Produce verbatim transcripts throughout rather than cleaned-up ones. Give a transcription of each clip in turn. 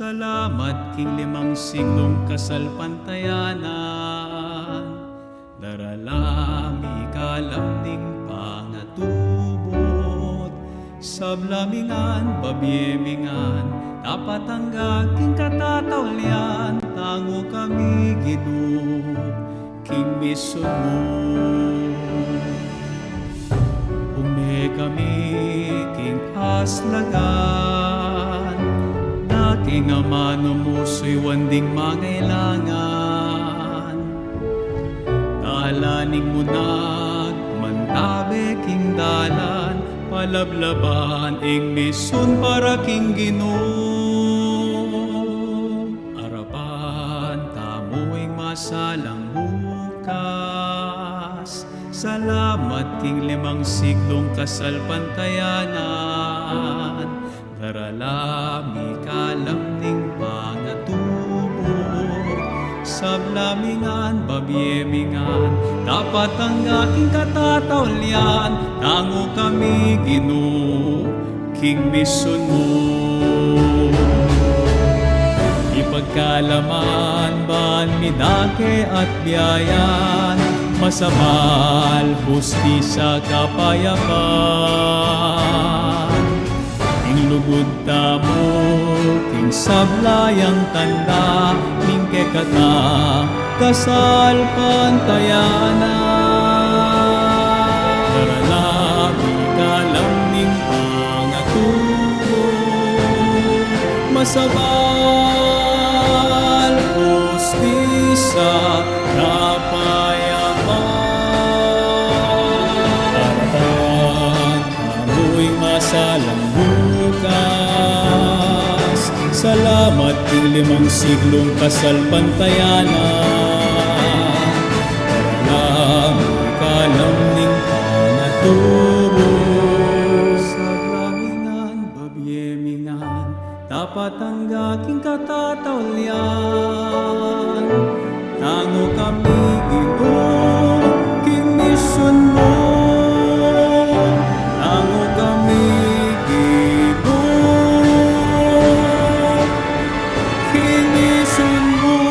Salamat king limang siglung kasalpantayanan, darala mi ikalam ning pangatubud, sabla mi ngan, babie mi ngan, tapat angga king katataulian, tangu kami Ginu, king misun mu. Ume kami king kaslagan, na king amanu mu suyuan ding mangailangan. Dalan ning munag, mantabe king dalan, palablaban ing misun para king Ginu. Arapan tamu ing masalang bukas. Salamat king limang siglung kasalpantayanan, darala mi ikalam ning pangatubud, sabla mi ngan, babie mi ngan, tapat angga king katataulian, tangu kami Ginu, king misun mu. Ipagkalaman ban mi dake at biayan, masabal, hustisya, kapayapan. Ing lugud tamu, king sabla yang tanda, ning kekatang kasalpantayanan. Darala mi ikalam ning pangatubud, masabal, hustisya, kapayapan. Arapan tamu ing masalang bukas. Salamat king limang siglung kasalpantayanan, darala mi ikalam ning pangatubud, sabla mi ngan, babie mi ngan, tapat angga king katataulian. Tangu kami Ginu, king misun mu. Tangu kami Ginu, king misun mu.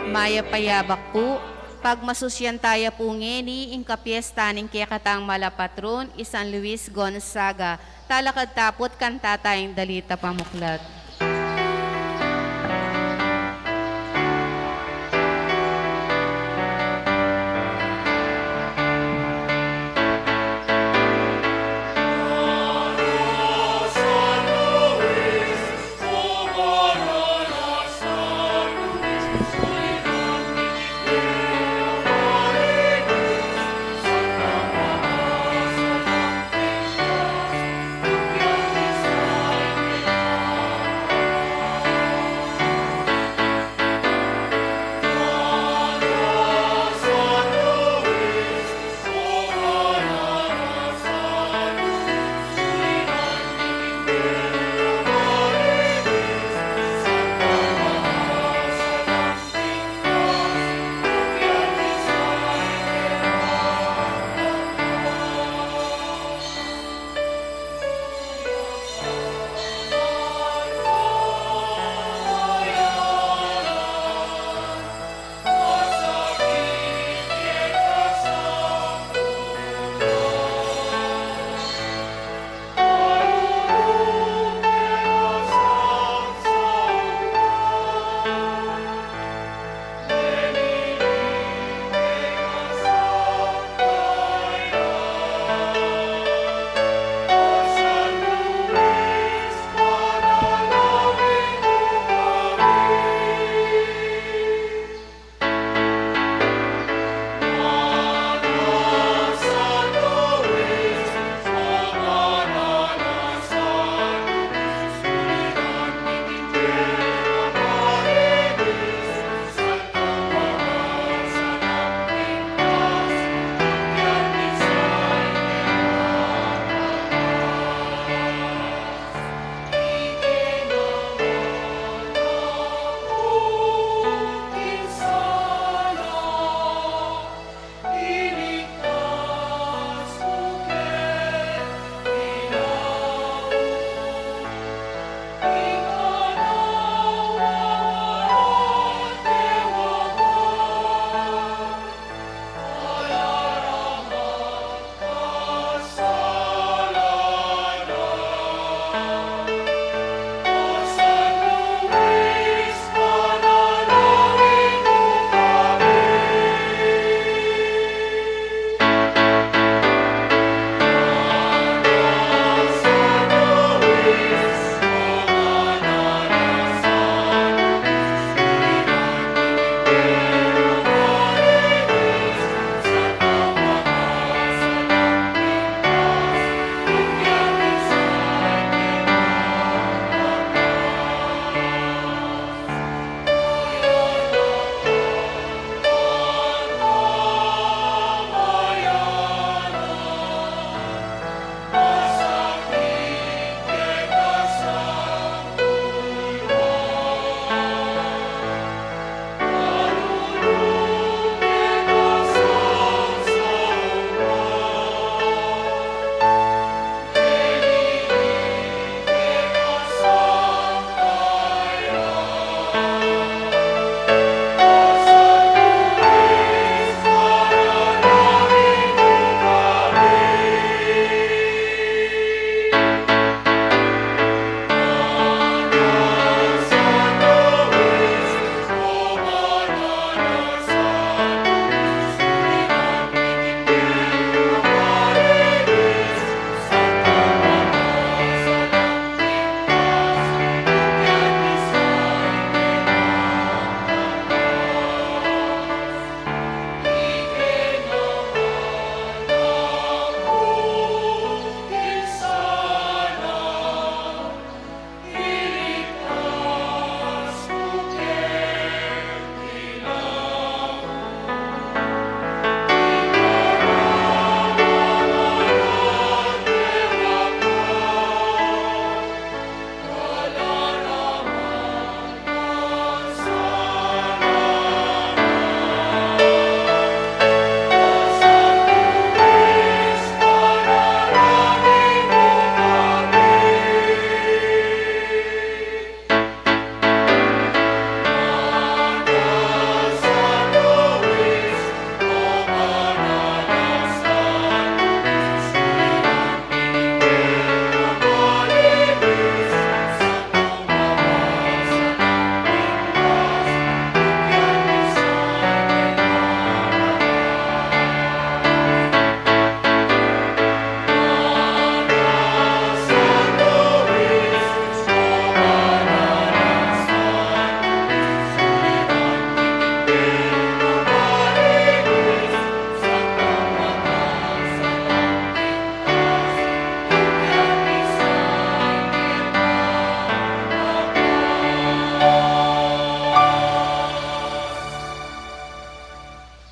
Mayap a yabak pu. Pagmasusyan taya pu ngeni ing kapyesta ning kekatang malapatron, i San Luis Gonzaga. Talakad ta pu't kanta taya ing dalit a pamuklat.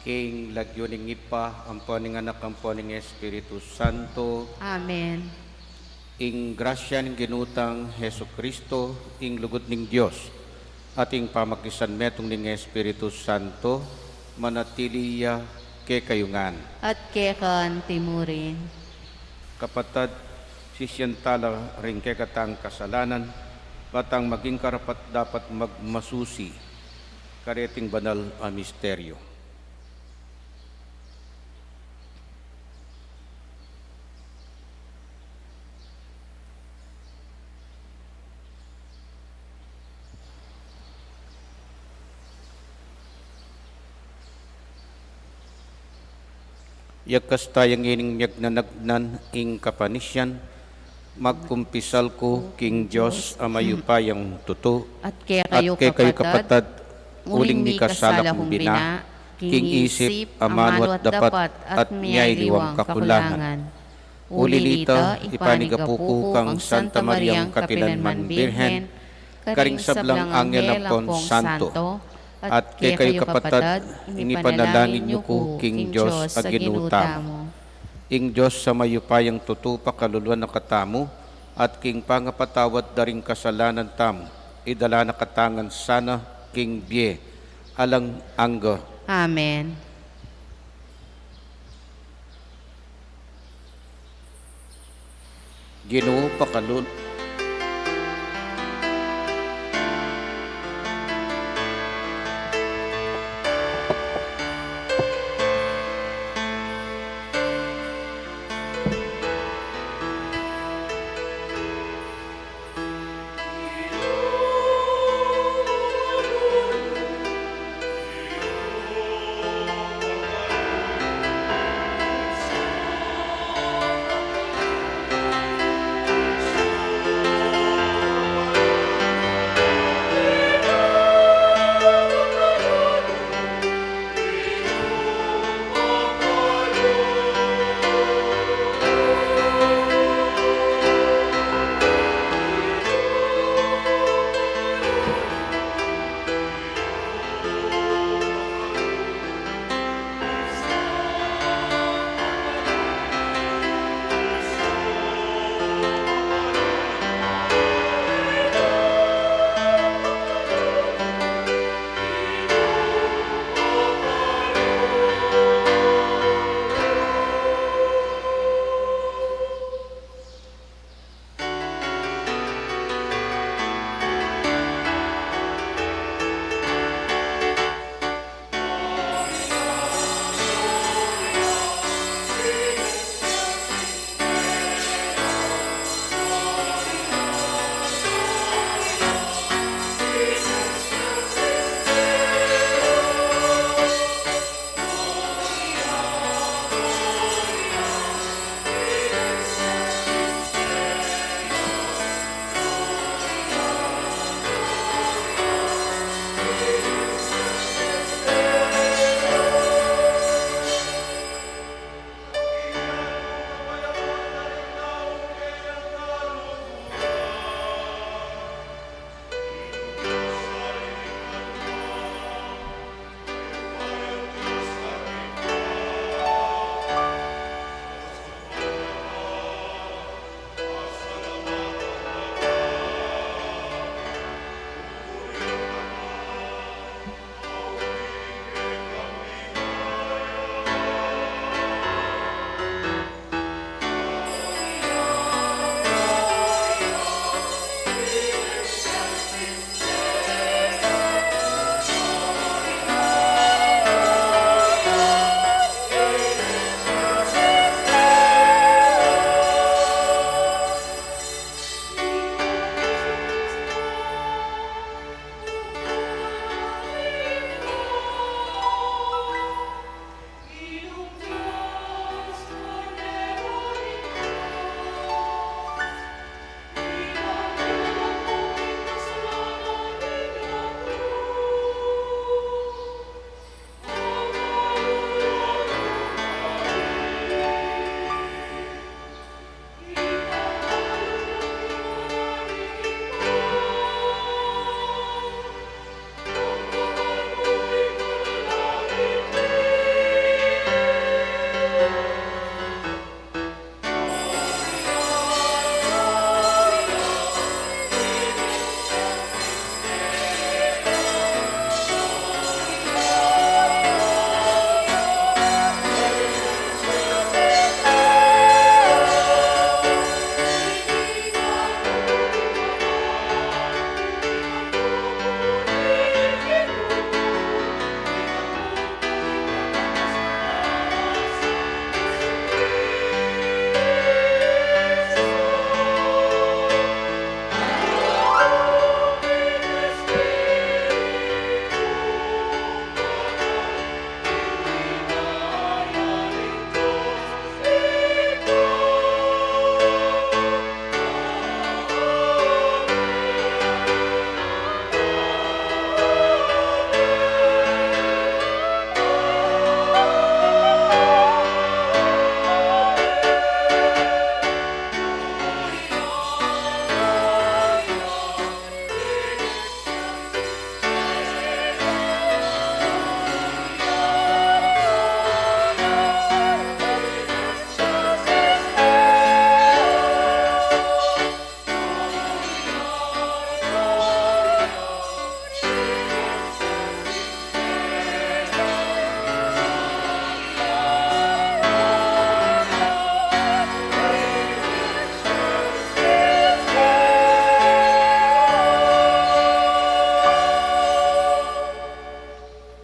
Ing lagyu ning Ibpa, ampo ning Anak, ampo ning Espiritu Santo. Amen. Ing grasya ning Ginu tang Jesucristo, ing lugud ning Dios, at ing pamakisanmetung ning Espiritu Santo, manatili ya kekayu ngan. At keka anti mu rin. Kapatad, sisian tala ring kekatang kasalanan, ba tang maging karapat-dapat magmasusi kareting banal a misteryo. Yagkas taya ngening miyagnanagnan ing kapanisian, magkumpisal ku king Dios a mayupayang tutu, at kekayu, kapatad, uling mikasala kung bina, king isip, amanu at dapat, at miyaliwang kakulangan. Uli nita, ipanigapu ku kang Santa Mariang kapilanman Birhen, karing sablang anghel ampon santo, at kekayu, kapatad, ing ipanalangin yu ku king Dios a Ginu tamu. Ing Dios a mayupayang tutu pakaluluan na katamu, at king pangapatawad da ring kasalanan tamu, idala na katamu ngan sana king bie alang angga. Amen. Ginu, pakalul-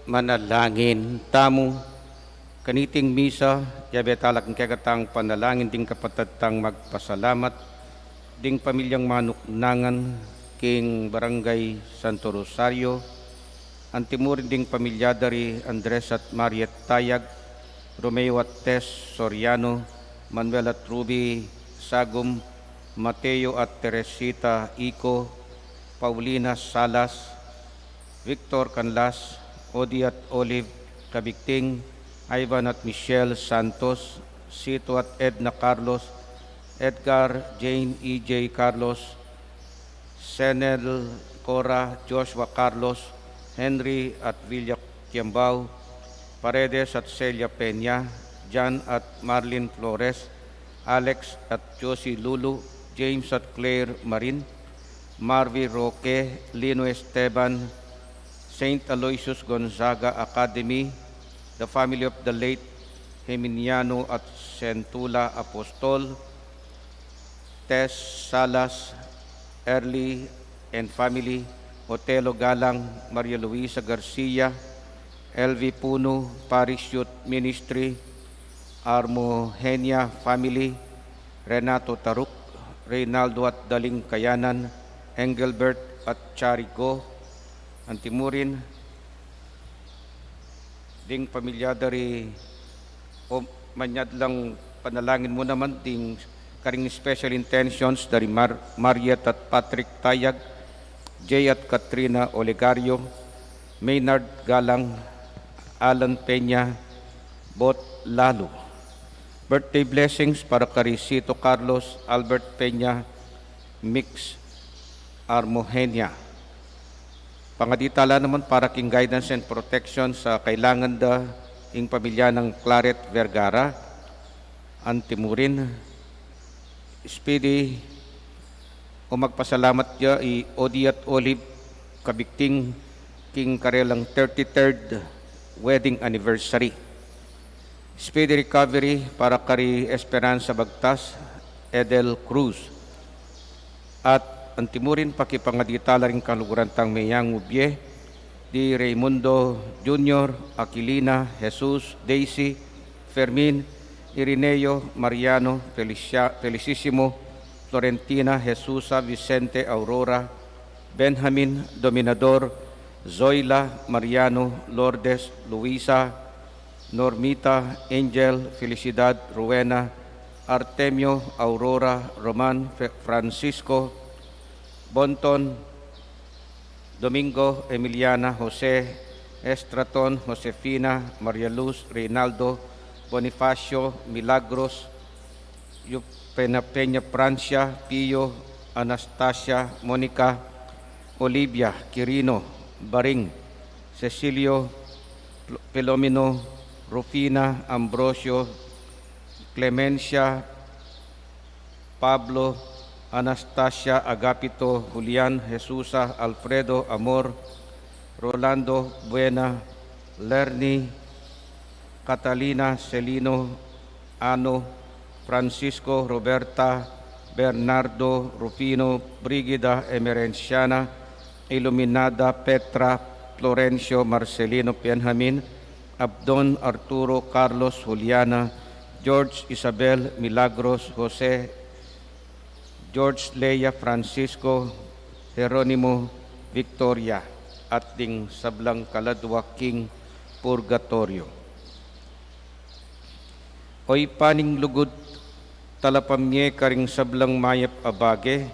Manalangin tamu. Kaniting misa, yabe tala king kekatang panalangin ding kapatad tang magpasalamat, ding pamilyang manuknangan king Barangay Santo Rosario, antimurin ding pamilya da ri Andres at Mariet Tayag, Romeo at Tess Soriano, Manuel at Ruby Sagum, Mateo at Teresita Ico, Paulina Salas, Victor Canlas, Odi at Olive Cabicting, Ivan at Michelle Santos, Sito at Edna Carlos, Edgar, Jane, E J Carlos, Senel, Cora, Joshua Carlos, Henry at Villa Kiambao, Paredes at Celia Peña, Jan at Marlin Flores, Alex at Josie Lulu, James at Claire Marin, Marvy Roque, Lino Esteban, Saint Aloysius Gonzaga Academy, the family of the late Geminiano at Sentula Apostol, Tess Salas, Early and family, Otelo Galang, Maria Luisa Garcia, L V Puno, Parish Youth Ministry, Armohenia family, Renato Taruk, Reynaldo at Daling Kayanan, Engelbert at Charigo, antimurin, ding pamilya da ri, o manyad lang panalangin mu naman ding karing special intentions da ri Mar-, Mariet at Patrick Tayag, Jay at Katrina Olegario, Maynard Galang, Alan Peña, Bot Lalo. Birthday blessings para kari Sito Carlos, Albert Peña, Mix Armohenia. Pangadi tala naman para king guidance and protection sa kailangan da ing pamilya nang Claret Vergara, antimurin, speedy o magpasalamat ya i Odi at Olive Kabikting king karelang thirty-third wedding anniversary. Speedy recovery para kari Esperanza Bagtas, Edel Cruz. At antimurin pakipangadi tala ring kaluguran tang meyang ubie, di Raymundo Junior, Aquilina, Jesus, Daisy, Fermin, Irineo, Mariano, Felicia, Felicissimo, Florentina, Jesusa, Vicente, Aurora, Benjamin, Dominador, Zoila, Mariano, Lourdes, Luisa, Normita, Angel, Felicidad, Rowena, Artemio, Aurora, Roman, Fe-, Francisco, Bonton, Domingo, Emiliana, Jose, Estraton, Josefina, Maria Luz, Reynaldo, Bonifacio, Milagros, Yu-, Pena-, Peña Francia, Pio, Anastasia, Monica, Olivia, Quirino, Baring, Cecilio, Pl-, Filomeno, Rufina, Ambrosio, Clemencia, Pablo, Anastasia, Agapito, Julian, Jesusa, Alfredo, Amor, Rolando, Buena, Lerny, Catalina, Celino, Ano, Francisco, Roberta, Bernardo, Rufino, Brigida, Emerenciana, Iluminada, Petra, Florencio, Marcelino, Benjamin, Abdon, Arturo, Carlos, Juliana, George, Isabel, Milagros, Jose, George, Lea, Francisco, Jeronimo, Victoria, at ding sablang kaladua king purgatoryo. O Ibpa ning lugud, talapam ye karing sablang mayap a bage,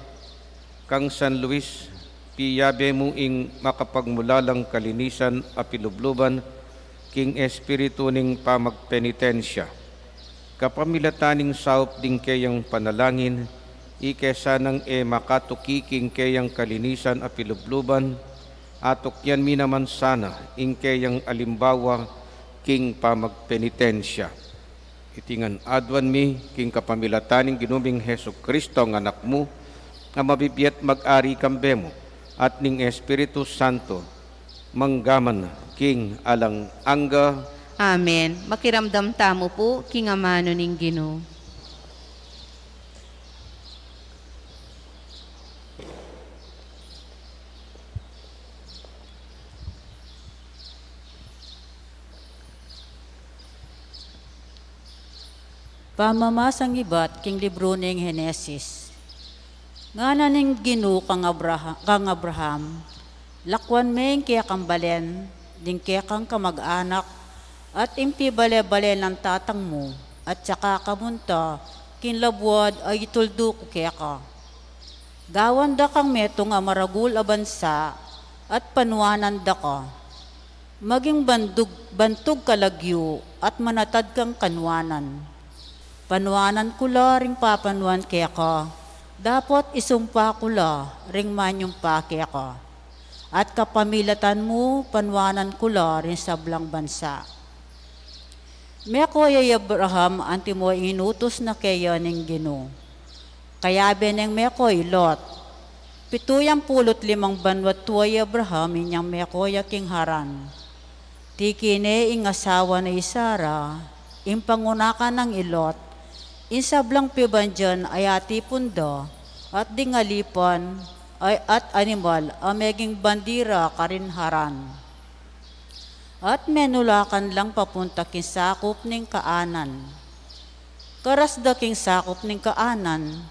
kang San Luis, piyabe mu ing makapagmulalang kalinisan a pilubluban king espiritu ning pamagpenitensya. Kapamilatan ning saup ding keyang panalangin, ike sanang e makatuki king keyang kalinisan a pilubluban, atukyan mi naman sana ing keyang alimbawa king pamagpenitensya. Iti ngan aduan mi king kapamilatan ning Ginu ming Jesucristo, a Anak mu, a mabibie at mag-ari kambe mu, at ning Espiritu Santo, mangga man king alang angga. Amen. Makiramdam tamu pu king amanu ning Ginu. Pamamasang ibat king libru ning Henesis. Ngana ning Ginu kang Abraha-, kang Abraham, "Lakwan me ing kekang balen, ding kekang kamag-anak, at ing pibale-bale nang tatang mu, at saka ka munta king labuad a ituldu ku keka. Gawan da kang metung a maragul a bansa, at panuanan da ka. Maging bandug, bantug ka lagyu, at manatad kang kanuanan. Panuanan ku la ring papanuan keka, dapot isumpa ku la ring manyumpa keka. At kapamilatan mu, panuanan ku la ring sablang bansa." Meko ya i Abraham antimo ing inutus na keya ning Ginu. Kayabe neng meko i Lot. Pitu yampulu't limang banwa tua i Abraham inyang meko ya king Haran. Tiki ne ing asawa na i Sara, ing pangunakan nang i Lot, ing sablang pibandian a atipun da, at ding alipan, ay, at animal a meging bandi ra karin Haran. At menulakan lang papunta king sakup ning Kaanan. Karas da king sakup ning Kaanan,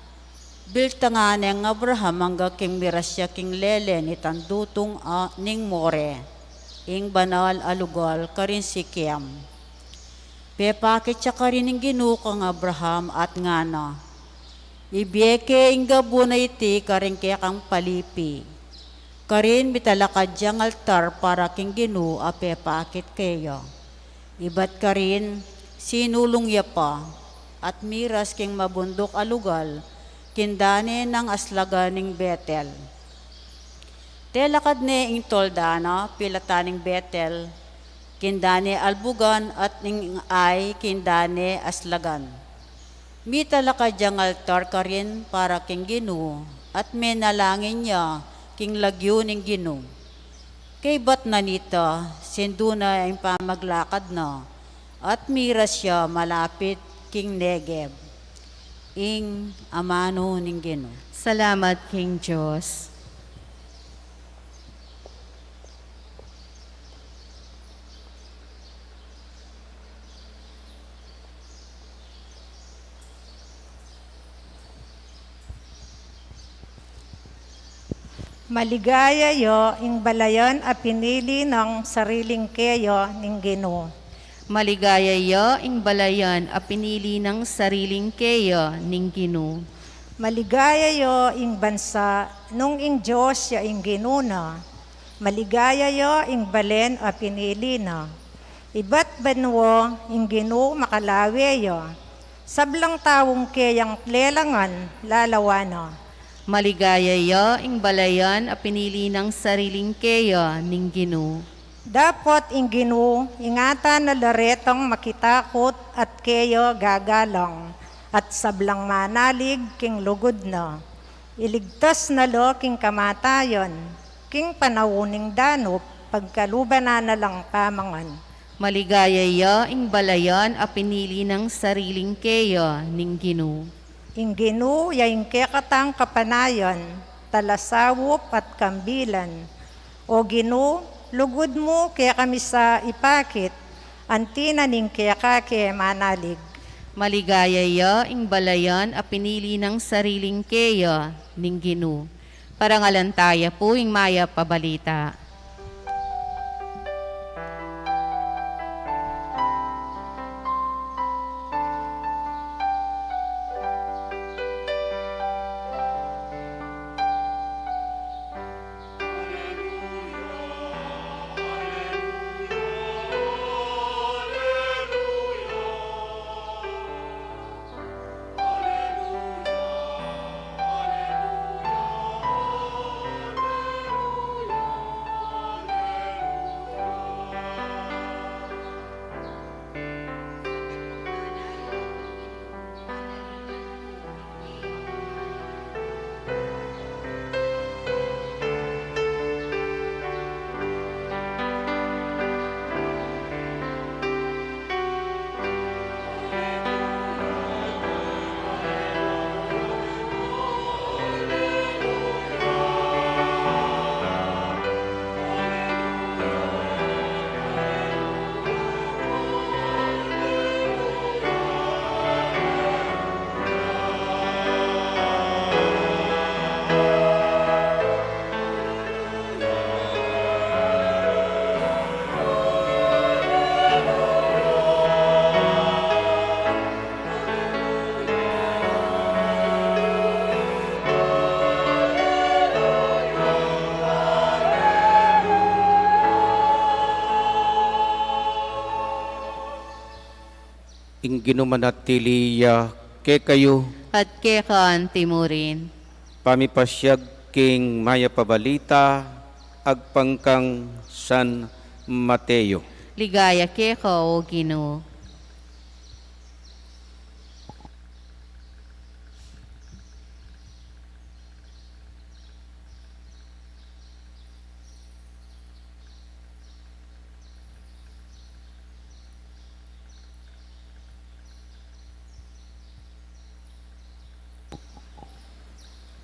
biltangan neng Abraham angga king miras ya king lele ning tandutung a ning More, ing banal a lugal karin Sikem. Pepakit ya karin ning Ginu kang Abraham at ngana, "Ibie ke ing gabun a iti karing kekang palipi." Karin mitalakad yang altar para king Ginu a pepakit keya. Ibat karin, sinulung ya pa, at miras king mabunduk a lugal, king dane nang aslagan ning Betel. Telakad ne ing tolda na pilatan ning Betel, king dane albugan, at ning Ai king dane aslagan. Mitalakad yang altar karin para king Ginu, at menalangin ya king lagyu ning Ginu. Kaybat na nita, sindu na ing pamaglakad na, at miras ya malapit king Negeb. Ing amanu ning Ginu. Salamat king Dios. Maligaya ya ing balayan a pinili nang sariling keya ning Ginu. Maligaya ya ing balayan a pinili nang sariling keya ning Ginu. Maligaya ya ing bansa nung ing Dios ya ing Ginu na. Maligaya ya ing balen a pinili na. Ibat banua ing Ginu makalawe ya. Sablang taung keyang lelangan lalawan na. Maligaya ya ing balayan a pinili nang sariling keya ning Ginu. Dapot ing Ginu ingatan na la retang makitakut at keya gagalang, at sablang manalig king lugud na. Iligtas na la king kamatayan, king panaun ning danup, pagkaluban na na lang pamangan. Maligaya ya ing balayan a pinili nang sariling keya ning Ginu. Ing Ginu ya ing kekatang kapanayan, talasaup at kambilan. O Ginu, lugud mu kekami sa ipakit, anti na ning keka ke manalig. Maligaya ya ing balayan a pinili nang sariling keya ning Ginu. Parangalan taya pu ing mayap a balita. Ing Ginu manatili ya kekayu. At keka antimurin. Pamipasiag king mayap a balita agpang kang San Mateo. Ligaya keka, O Ginu.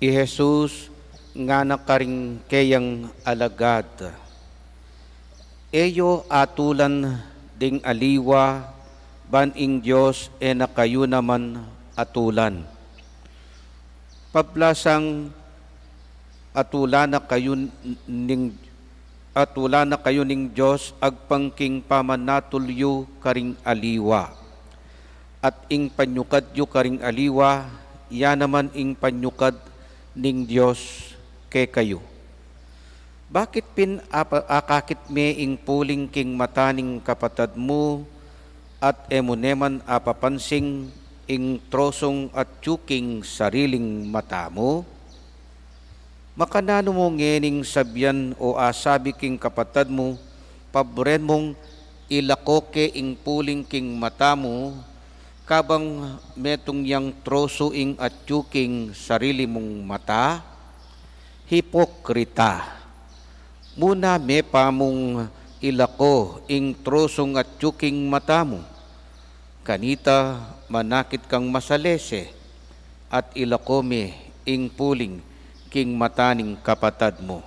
I Jesus ngana karing keyang alagad, "E yu atulan ding aliwa, ban ing Dios e na kayu naman atulan. Pablasang atulan na kayu ning, atulan na kayu ning Dios agpang king pamanatul yu karing aliwa. At ing panyukad yu karing aliwa, ya naman ing panyukad ning Dios kekayu. Bakit pin apa-, akakit me ing puling king mata ning kapatad mu, at e mu ne man apapansing ing trosung atyu king sariling mata mu? Makananu mu ngening sabian o asabi king kapatad mu, 'Paburen mung ilako ke ing puling king mata mu, kabang metung yang trosu ing atyu king sarili mung mata?' Hipokrita! Muna me pa mung ilako ing trosung atyu king mata mu. Kanita manakit kang masalese at ilako me ing puling king mata ning kapatad mu."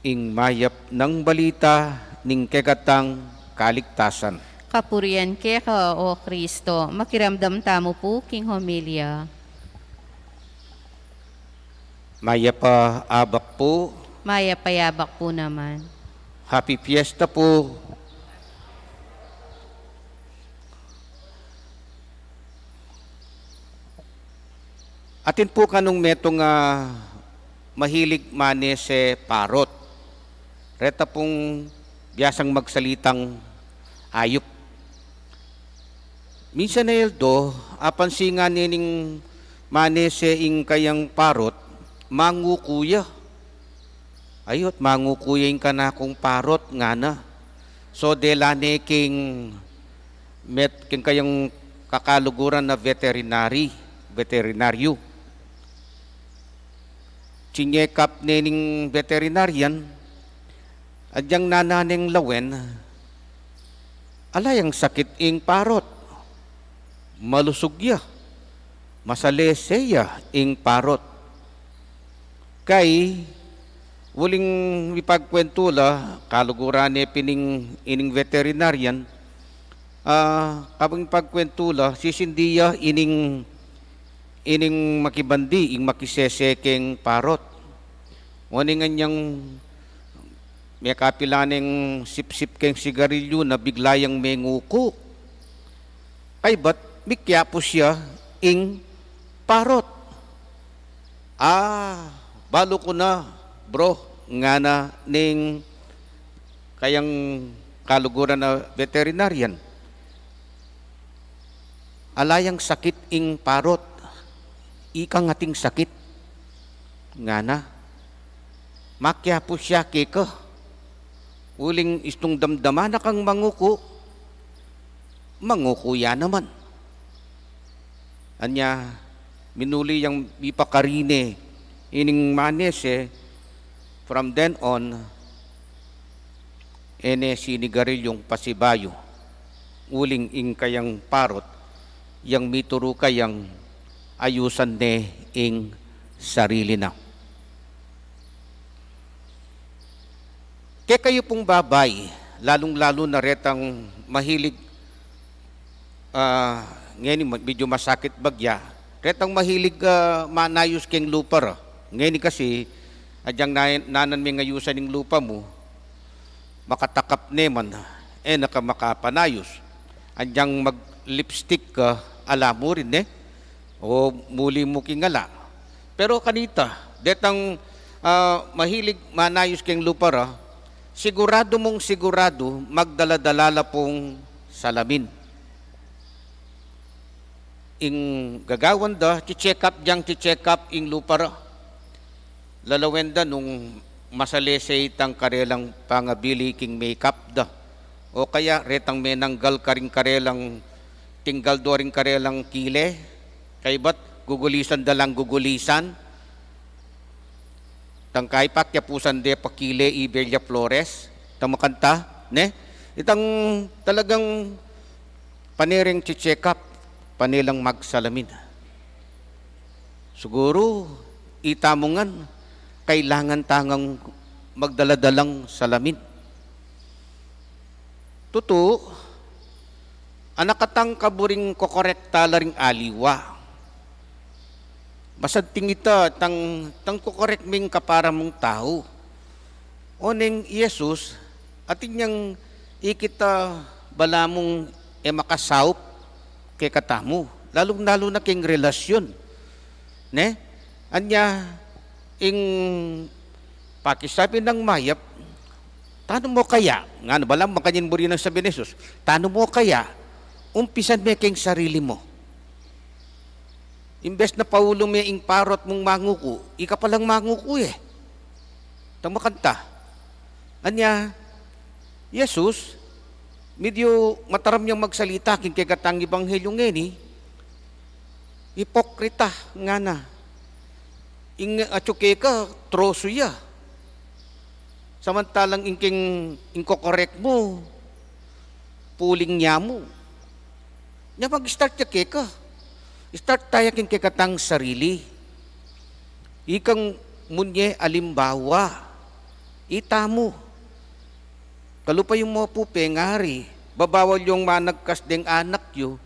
Ing mayap nang balita ning kekatang kaligtasan. Kapurian keka, O Kristo. Makiramdam tamu pu king homilya. Mayap a abak pu. Mayap a abak pu naman. Happy Fiesta pu. Atin pu kanung metung a mahilig manese parot. Reta pung biasang magsalitang ayup. Minsan a aldo, apansin ne ning manese ing kayang parot, manguku ya. "Ayut, manguku ya ing kanakung parot," ngana. So, dela ne king met-, king kayang kakaluguran a veterinary, veterinaryo. Chinyekap ne ning veterinarian, agyang nana neng lawen, ala yang sakit ing parot. Malusug ya, masalese ya ing parot. Kay, uling mipagkwentu la, kaluguran ne pin ing, ining veterinarian, ah, kabang mipagkwentu la, sisindi ya ining, ining makibandi, ing makisese keng parot. Uling anyang mekapila neng sipsip keng sigarilyu na bigla yang menguku. Kaybat, mikyapus ya ing parot. "Ah, balu ku na, bro," ngana ning kayang kaluguran a veterinarian. "Ala yang sakit ing parot, ikang ating sakit," ngana. "Makyapus ya keka. Uling istung damdaman na kang manguku, manguku ya naman." Anya, minuli yang mipakarine ining manese, from then on, e ne sinigarilyung pasibayu, uling ing kayang parot, yang mituru kayang ayusan ne ing sarili na. Kekayu pung babai, lalung-lalu na retang mahilig, ah, ngeni ma-, medyo masakit bagya, retang mahilig, ah, manayus keng lupa ra. Ngeni kasi, agyang na-, nanan meng ayusan ing lupa mu, makatakap ne man, e na ka makapanayus. Agyang mag-lipstick ka, ala mu rin, e? O muli mu king ala. Pero kanita, detang, ah, mahilig manayus keng lupa ra, siguradu mung siguradu, magdala-dala la pung salamin. Ing gagawan da, chi-check up yang chi-check up ing lupa ra. Lalawen da nung masalese itang karelang pangabili king makeup da. O kaya retang menanggal karing karelang, tinggal do ring karelang kile, kaybat gugulisan da lang gugulisan. Tangkay pa, kiyapusan de pa kile i Bella Flores. Tama kanta, ne? Itang talagang pane reng chi-check up, pane lang magsalamin. Siguru, itamu ngan, kailangan tang magdala-dalang salamin. Tutu, anak katang kaburing kokorekta la ring aliwa. Masanting ita tang, tang kokorek ming kapara mung tau. Oneng Jesus, atin yang ikita balamung e makasaup kekatamu, lalung-lalu na king relasyon. Ne? Anya, ing pakisabi nang mayap, "Tanu mo kaya?" Ngana, balang makanyan buri nang sabi ni Jesus, "Tanu mo kaya? Umpisan me king sarili mo. Imbes na paulu me ing parot mung manguku, ika palang manguku e." Tama kanta. Anya, Jesus, medyo mataram yang magsalita king kekatang ebanghelyo ngeni, ipokrita, ngana. Ing atsu keka, troso ya. Samantalang ing king, ing kokorek mu, puling ya mu. Nya mag-start ya keka. Start taya king kekatang sarili. Ikang munye alimbawa. Itamu. Kalupa yu mu pu pengari, babawal yung managkas deng anak yu,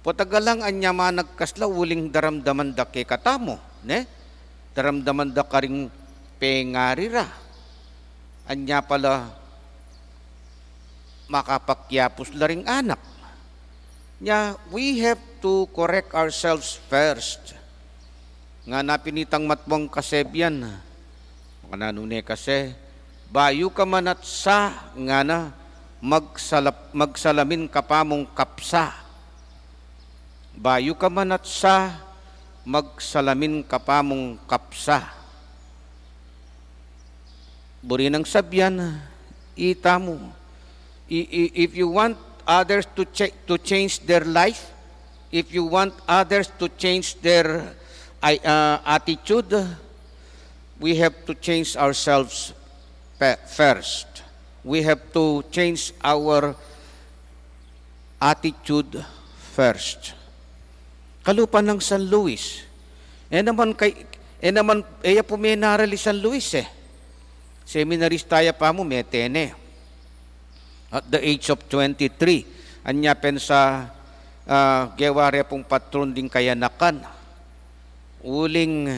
potagalang anya managkas la uling daramdaman da kekatamu, ne? Daramdaman da karing pengari ra. Anya pala makapakyapus la ring anak. Nya, we have to correct ourselves first. Ngana pin itang matmong kasebian, makananu ne kasi, bayu ka manatsa, ngana, magsalap-, magsalamin ka pa mung kapsa. Bayu ka manatsa, magsalamin ka pa mung kapsa. Buri nang sabian, itamu. I-, i-, if you want others to cha-, to change their life, if you want others to change their, I-, uh, attitude, we have to change ourselves pe-, first. We have to change our attitude first. Kalupa nang San Luis. E naman kay, e naman, e ya pu menaral i San Luis e. Seminarista ya pa mu, mete ne. At the age of twenty-three, anya pensa, ah, gewa re pung patron ding kayanakan. Uling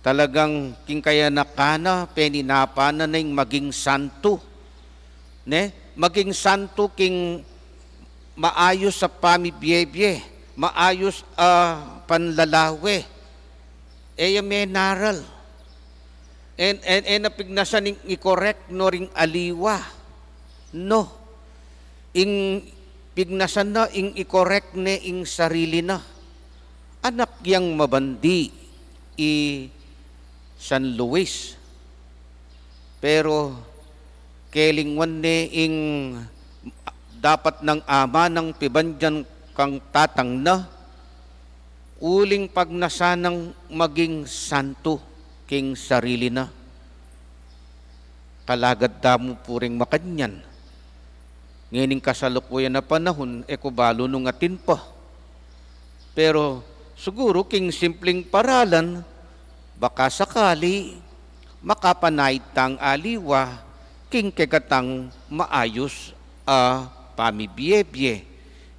talagang king kayanakan na, peninapa na ning maging santo. Ne? Maging santo king maayus a pamibie-bie, maayus a panlalawe. E ya menaral. E, e, e na pignasan ing i-correct no ring aliwa. No. Ing pignasan na ing i-correct ne ing sarili na. Anak yang mabandi i San Luis. Pero kelingwan ne ing dapat nang ama nang pibandian kang tatang na, uling pagnasan nang maging santo king sarili na. Kalagad da mu pu ring makanyan. Ngening kasalukuyan a panahun, e ku balu nung atin pa. Pero siguru king simpling paralan, baka sakali makapanaid tang aliwa king kekatang maayus a pamibie-bie,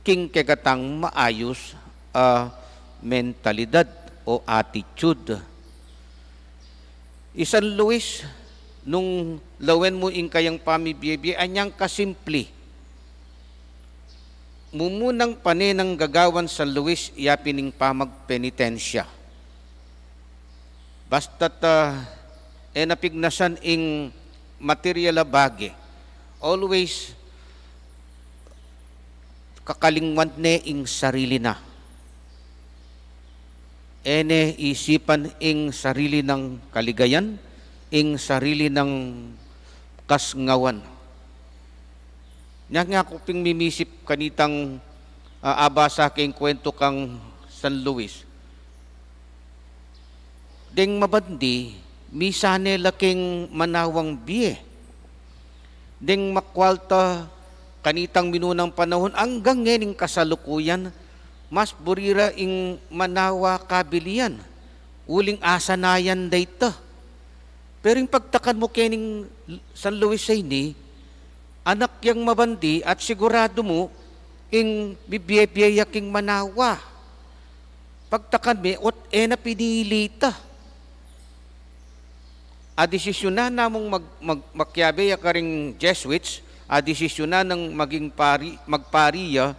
king kekatang maayus a mentalidad o attitude. I San Luis, nung lawen mu ing kayang pamibie-bie, anyang kasimpli. Mumunang pane nang gagawan San Luis, ya pin ing pamagpenitensya. Basta't, ah, e na pignasan ing material a bage. Always, kakalingwan ne ing sarili na. E ne isipan ing sarili nang kaligayan, ing sarili nang kasngawan. Nya nga ku pin mimisip kanitang, ah, abasa keng kuwentu kang San Luis. Deng mabandi, misan ne la keng manawang bie. Deng makwalta kanitang minunang panahun, anggang ngening kasalukuyan, mas buri ra ing manawa kabilian, uling asanayan da ita. Pero ing pagtakan mu kening San Luis a ini, anak yang mabandi at siguradu mu ing bibie-bie ya king manawa. Pagtakan me, ot e na pinili ita. Adesisyunan na mung mag-, mag-, makiabe ya karing Jesuits, adesisyunan nang maging pari, magpari ya,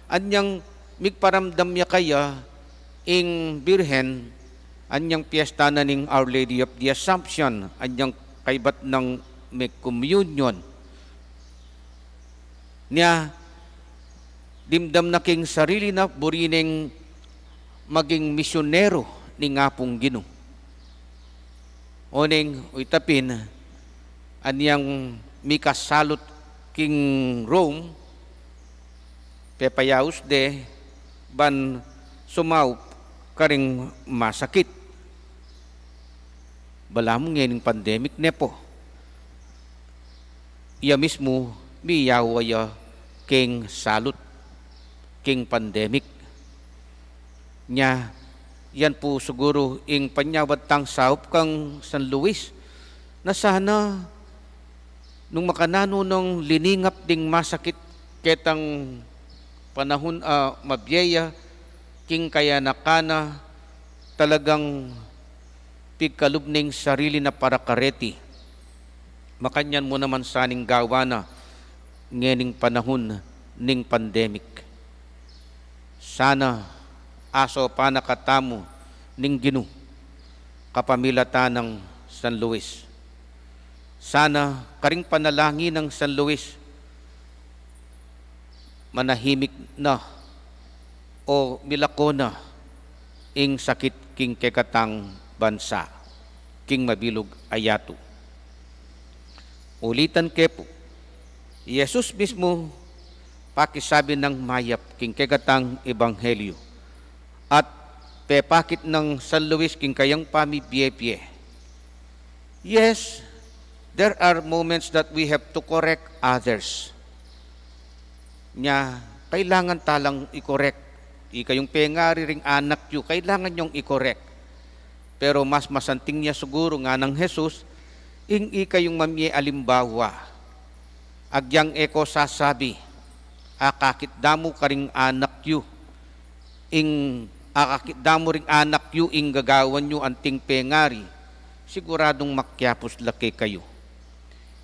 anyang migparamdam ya kaya ing Birhen, anyang piyesta na ning Our Lady of the Assumption, anyang kaybat nang magkomunyon. Nya, dimdam na king sarili na, buri neng maging misyonero ning Apung Ginu. Oneng, o ita pin, anyang mikasalut king Rome, pepayaus de ban sumaup karing masakit. Balamu ngening pandemic ne pu, iya mismu miyawa ya keng salut, keng pandemic. Nya, yan pu siguru ing panyawad tang saup kang San Luis, na sana nung makananu nang liningap ding masakit ketang panahun a mabie ya king kayanakan na, talagang pigkalub ne ing sarili na para kareti. Makanyan mu naman sana ing gawan na ngening panahun ning pandemic. Sana asaupan na katamu ning Ginu kapamilatan nang San Luis. Sana karing panalangin nang San Luis, manahimik na o milako na ing sakit king kekatang bansa, king mabilug a yatu. Ulitan ke pu, i Jesus mismu pakisabi nang mayap king kekatang ebanghelyo at pepakit nang San Luis king kayang pamibie-bie. Yes, there are moments that we have to correct others. Nya, kailangan talang i-correct. Ikayung pengari ring anak yu, kailangan yung i-correct. Pero mas masanting ya siguru, nganang Jesus, ing ikayung mamie alimbawa. Agyang e ko sasabi, akakit da mu karing anak yu, ing akakit da mu ring anak yu ing gagawan yu anting pengari, siguradung makiapus la kekayu.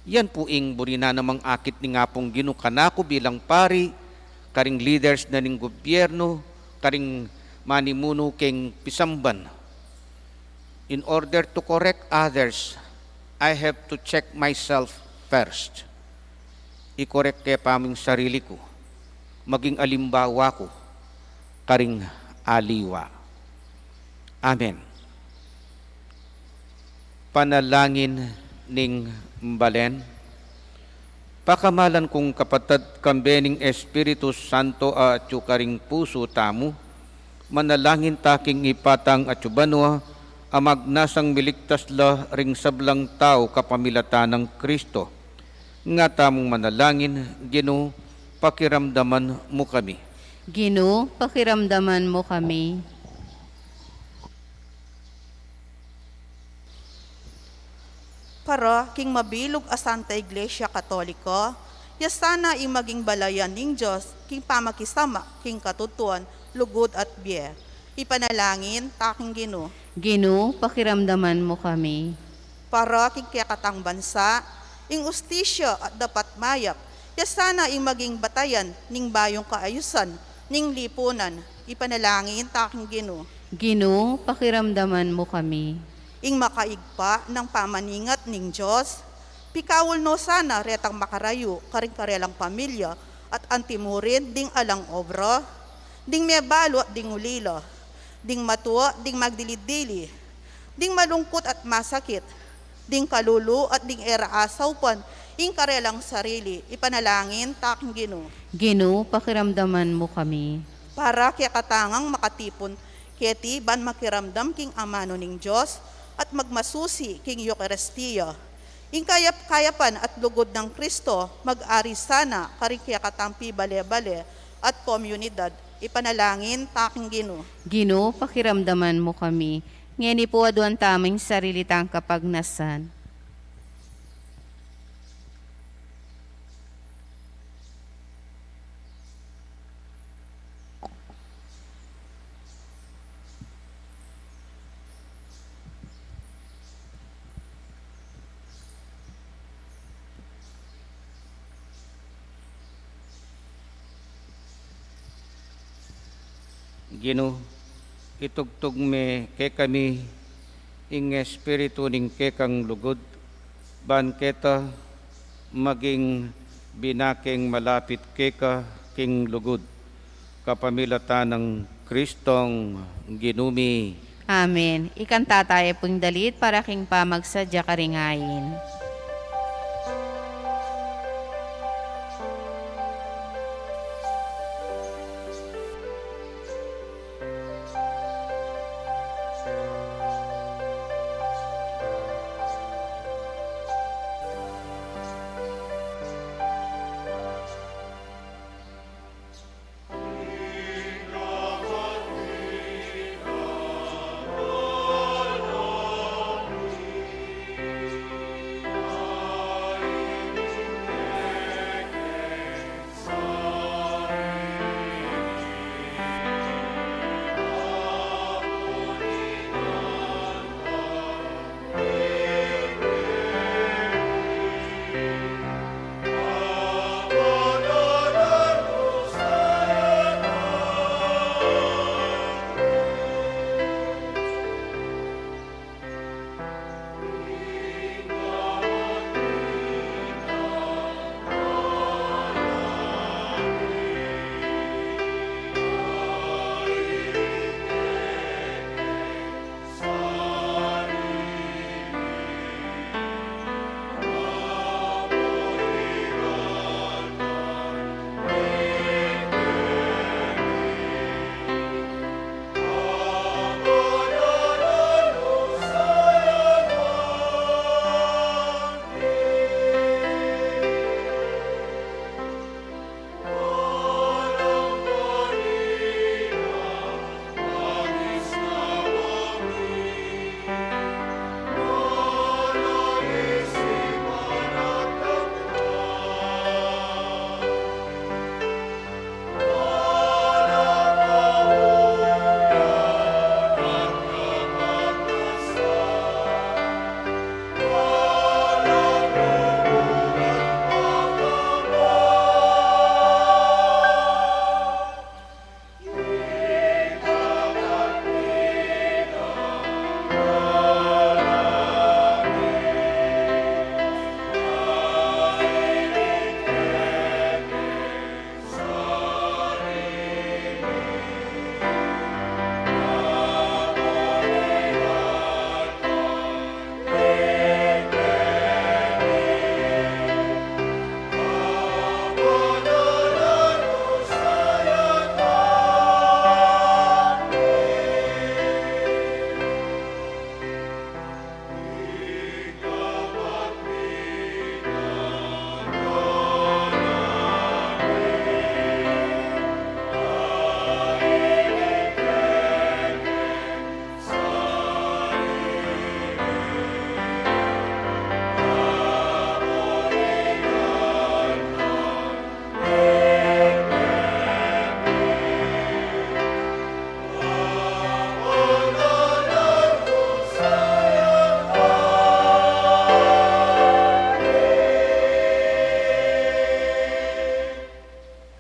Yan pu ing buri na namang akit ning Apung Ginu kanaku bilang pari, karing leaders na ning gobyerno, karing manimunu keng pisamban. In order to correct others, I have to check myself first. I-correct ke pa mu ing sarili ku, maging alimbawa ku karing aliwa. Amen. Panalangin ning balen. Pakamalan kung kapatad, kambe ning Espiritu Santo a atyu karing pusu tamu, manalangin ta king Ibpa tang atyu banua, a magnasang miligtas la ring sablang tau kapamilatan nang Kristo. Nga tamung manalangin. Ginu, pakiramdaman mu kami. Ginu, pakiramdaman mu kami. Para king mabilug a Santa Iglesia Katolika, ya sana ing maging balayan ning Dios king pamakisama king katutuan, lugud at bie. Ipanalangin ta king Ginu. Ginu, pakiramdaman mu kami. Para king kekatang bansa, ing ustisya at dapat mayap, ya sana ing maging batayan ning bayung kaayusan ning lipunan. Ipanalangin ta king Ginu. Ginu, pakiramdaman mu kami. Ing makaigpa nang pamaningat ning Dios, pikaul no sana retang makarayu karing karelang pamilya at antimurin ding alang obra, ding mebalu at ding ulila, ding matu at ding magdili-dili, ding malungkut at masakit, ding kalulu at ding e ra asaupan ing karelang sarili, ipanalangin ta king Ginu. Ginu, pakiramdaman mu kami. Para kekatang makatipun keti ban makiramdam king amanu ning Dios at magmasusi king Eukaristia. Ing kayap-kayapan at lugud nang Kristo, mag-ari sana karing kekatang pibale-bale at komunidad, ipanalangin ta king Ginu. Ginu, pakiramdaman mu kami. Ngeni pu aduan tamu ing sarili tang kapagnasan. Ginu, itugtug me kekami ing espiritu ning kekang lugud, ban keta maging binakeng malapit keka king lugud, kapamilatan nang Kristong Ginu mi. Amen. Ikanta tamu pu ing dalit para king pamagsadya karing ain.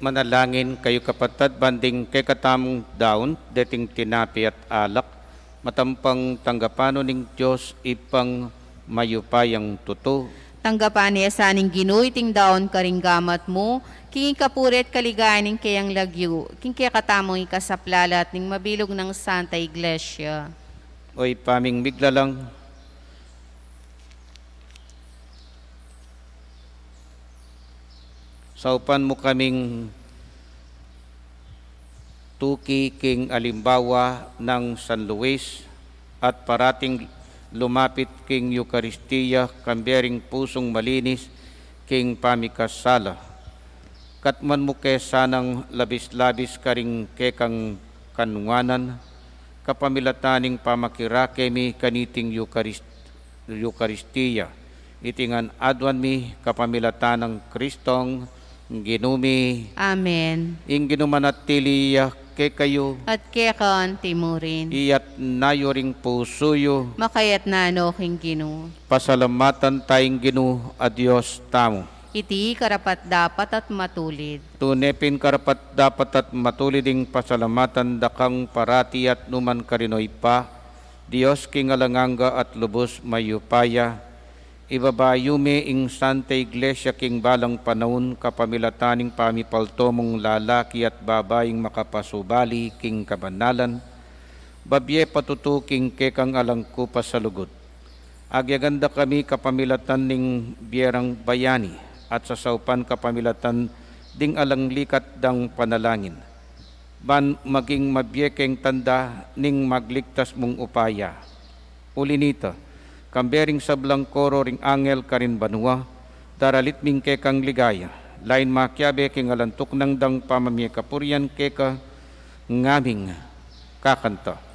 Manalangin kayu, kapatad, ban ding kekatamung daun, deting tinape at alak, matampang tanggapan no ning Dios Ibpang mayupayang tutu. Tanggapan ne sa ning Ginu iting daun karing gamat mu, king ikapuri at kaligayan ning keyang lagyu, king kekatamung ikasaplalat ning mabilug nang Santa Iglesia. O Ibpa ming miglalang, saupan mu kaming tuki king alimbawa nang San Luis at parating lumapit king Eukaristia kambe ring pusung malinis king pamikasala. Katmuan mu ke sanang labis-labis karing kekang kanuanan, kapamilatan ning pamakirake mi kaniting Eukarist-, Eukaristia. Iti ngan aduan mi kapamilatan nang Kristong Ginu mi. Amen. Ing Ginu manatili ya kekayu. At keka anti mu rin. Iyatna yu ring pusu yu. Makayatna no king Ginu. Pasalamatan ta ing Ginu a Dios tamu. Iti karapat-dapat at matulid. Tune pin karapat-dapat at matulid ing pasalamatan da kang parati at nukarin man, O Ibpa, Dios king alang angga at lubus mayupaya. Ibaba yu me ing Santa Iglesia king balang panaun, kapamilatan ning pamipalto mung lalaki at babaing makapasubali king kabanalan, babie patutu king kekang alang kupas a lugud. Agyagan da kami kapamilatan ning bie rang bayani, at sasaupan kapamilatan ding alang likat dang panalangin, ban maging mabie keng tanda ning magligtas mung upaya. Uli nita, kambe ring sablang koro ring angel karin banua, daralit mi ing kekang ligaya, lain makiabe king alang tuknang dang pamamie kapurian keka, ngaming kakanta.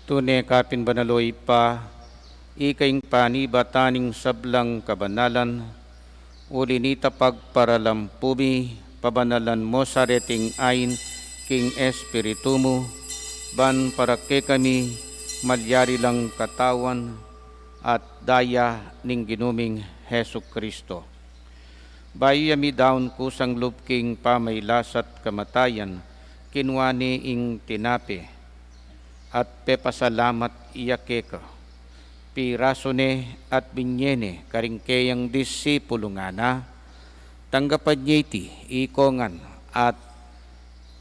Tune ka pin banal, O Ibpa, ika ing panibatan ning sablang kabanalan, uli nita pagparalampu mi, pabanalan mu sa reting ain king Espiritu mu, ban para kekami malyari lang katawan at daya ning Ginu ming Jesucristo. Bayu ya midaun kusang lub king pamailas at kamatayan, kinua ne ing tinape, at pepasalamat ya keka. Pirasu ne at binye ne karing keyang disipulu, ngana, tanggapan ye iti, ikong ngan, at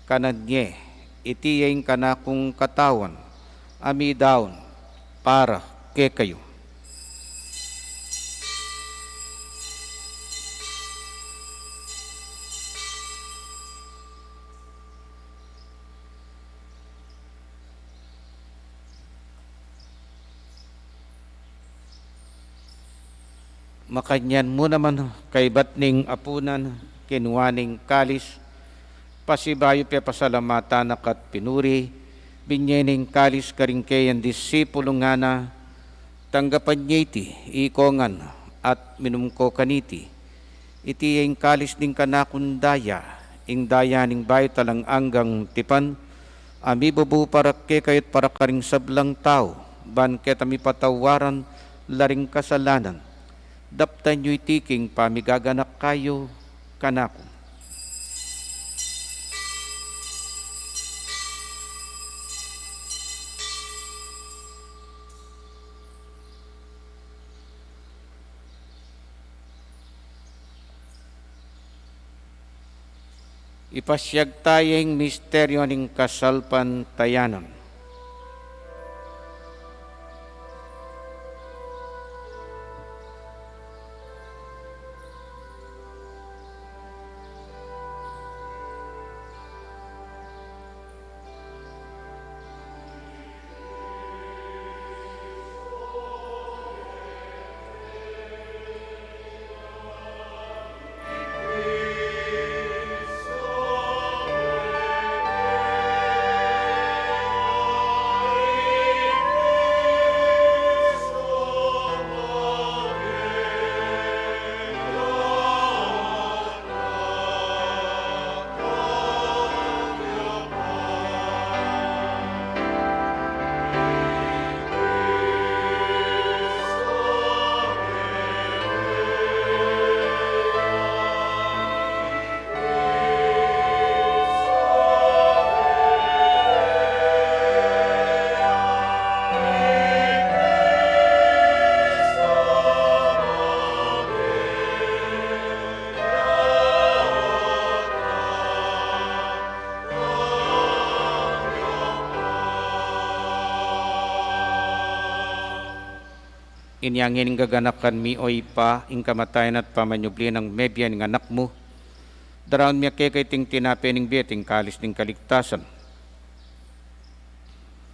kanan ye, iti ya ing kanakung katawan, a midaun para kekayu. Makanyan mu naman kaybat ning apunan, kinua ne ing kalis, pasibayu pepasalamatan na ka't pinuri, binye ne ing kalis karing keyang disipulu, ngana: Tanggapan ye iti, ikong ngan, at minum ko kaniti. Iti ya ing kalis ning kanakung daya, ing daya ning bayu at alang anggang tipan, a mibubu para kekayu at para karing sablang tau, ban keta mipatawaran la ring kasalanan. Daptan yu iti king pamigaganaka yu kanaku. Ipasiag taya ing misteryu ning kasalpantayanan. Inya ngeni gaganakan mi, o Ibpa, ing kamatayan at pamanyubli nang mebie ning Anak mu. Daraun mi keka iting tinape ning bie, iting kalis ning kaligtasan.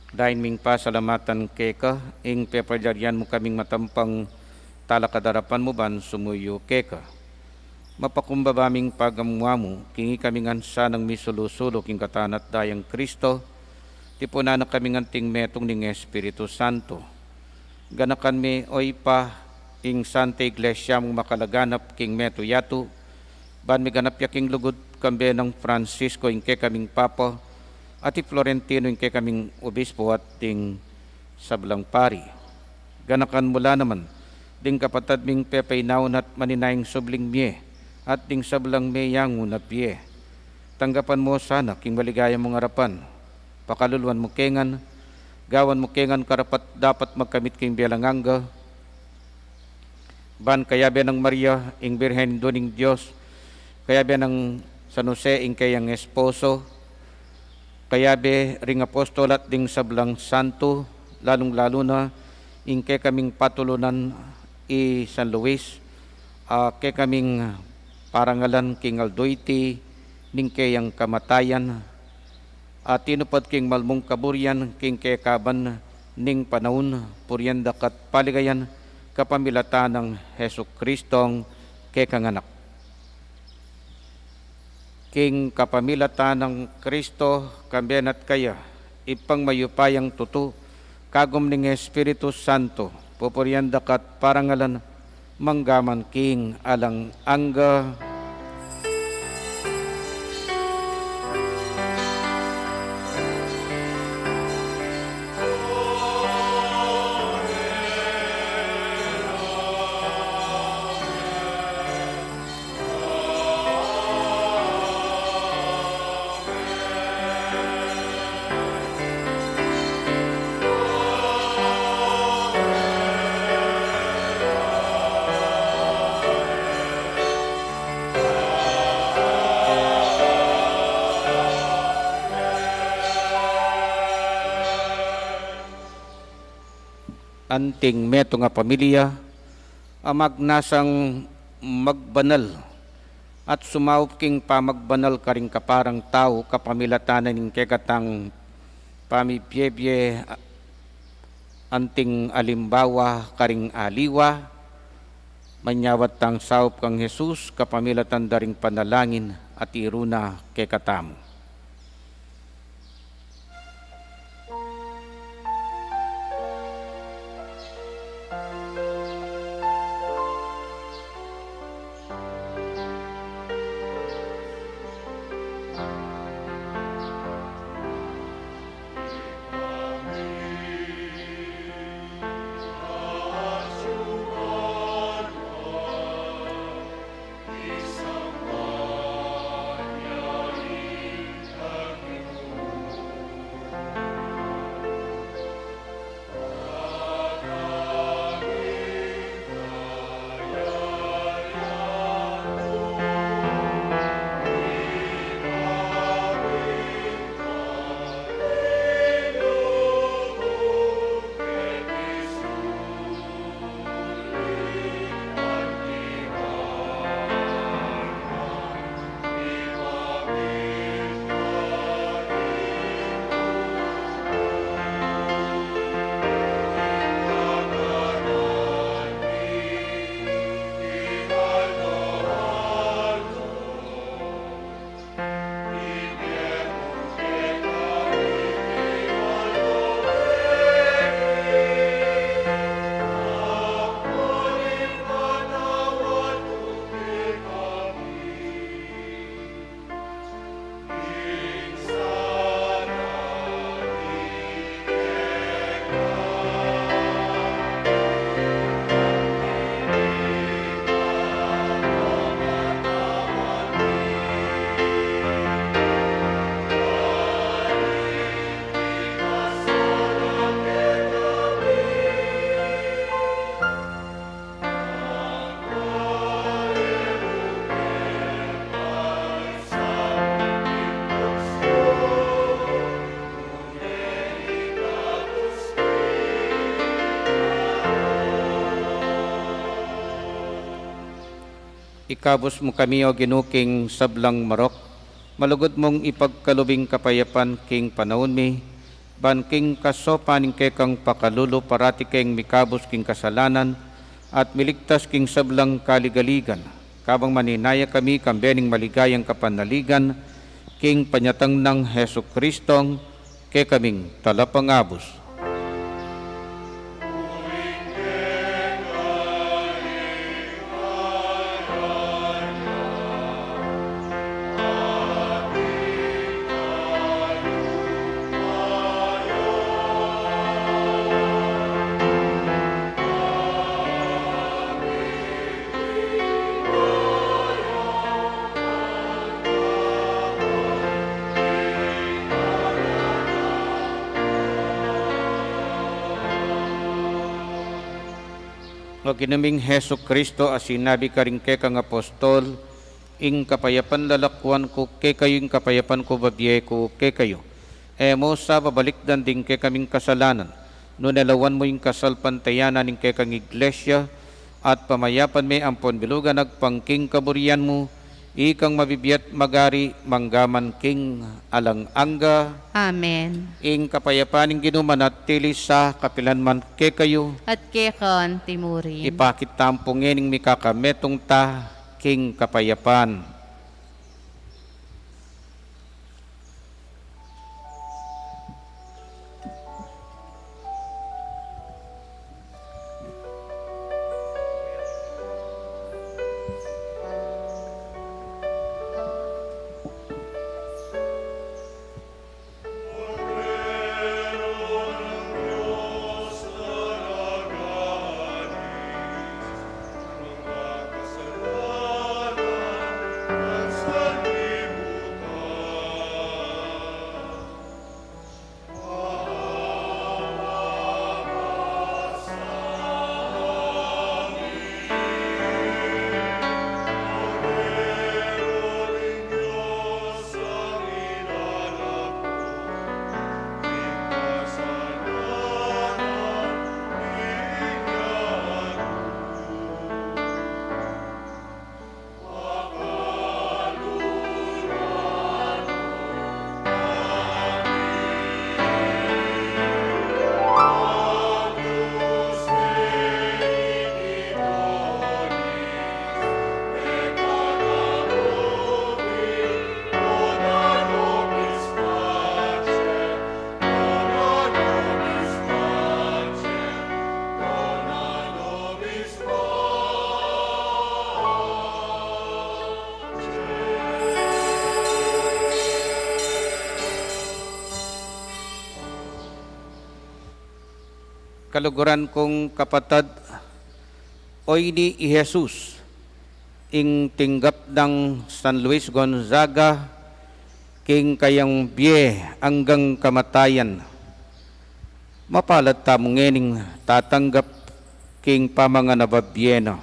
Daun ming pasalamatan keka ing pepalyarian mu kaming matampang talakad arapan mu ban sumuyu keka. Mapakumbaba ming pagamu-amu king ikami ngan sanang misulu-sulu king gatan at dayang Kristo, tipunan na kaming anting metung ning Espiritu Santo. Ganakan me, o Ibpa, ing Santa Iglesia mung makalaganap king meto yatu, ban miganap ya king lugud kambe nang Francisco ing kekaming Papa, at i Florentino ing kekaming Obispo at ding sablang pari. Ganakan mu la naman ding kapatad ming pepainaun at maninayang subling mie, at ding sablang meyangu na bie. Tanggapan mu sana king maligaya mung arapan. Pakaluluan mu ke ngan, gawan mu ke ngan karapat-dapat magkamit king bie alang angga, ban kayabe nang Maria, ing Birhen Indu ning Dios, kayabe nang San Jose, ing keyang esposo, kayabe ring apostol at ding sablang santo, lalung-lalu na ing kekaming patulunan i San Luis, a kekaming parangalan king aldo iti ning keyang kamatayan, a tinupad king malmung kaburian king kekaban ning panaun, purian daka at paligayan kapamilatan nang Jesucristong kekang Anak. King kapamilatan nang Kristo, kambe na at kaya, Ibpang mayupayang tutu, kagum ning Espiritu Santo, pupurian daka at parangalan manggaman king alang angga. Anting metung a pamilya a magnasang magbanal at sumaup king pamagbanal karing kaparang tau kapamilatan na ning kekatang pamibiebie, anting alimbawa karing aliwa, Manyawad tang saup kang Jesus kapamilatan da ring panalangin a tiru na kekatamu. Ikabus mu kami, O Ginu, king sablang marok. Malugud mung ipagkalub ing kapayapan king panaun mi, ban king kasaupan ning kekang pakalulu parati keng mikabus king kasalanan at miligtas king sablang kaligaligan. Kabang maninaya kami kambe ning maligayang kapanaligan king panyatang nang Jesucristong kekaming Talapangabus. O Ginu ming Jesucristo, a sinabi karing kekang apostol, "Ing kapayapan lalakuan ku kekayu, ing kapayapan ku bibie ku kekayu." E mu sa babalikdan ding kekaming kasalanan, nune lawan mu ing kasalpantayanan ning kekang Iglesia, at pamayapan me ampon bilugan agpang king kaburian mu, ikang mabibie at magari mangga man king alang angga. Amen. Ing kapayapan ning Ginu manatili sa kapilan man kekayu. At keka antimurin. Ipakit tamu pu ngening mikakametung ta king kapayapan. Kaluguran kung kapatad, o ini i Jesus, ing tinggap nang San Luis Gonzaga, king kayang bie anggang kamatayan. Mapalad tamu ngening tatanggap king pamanganababie na.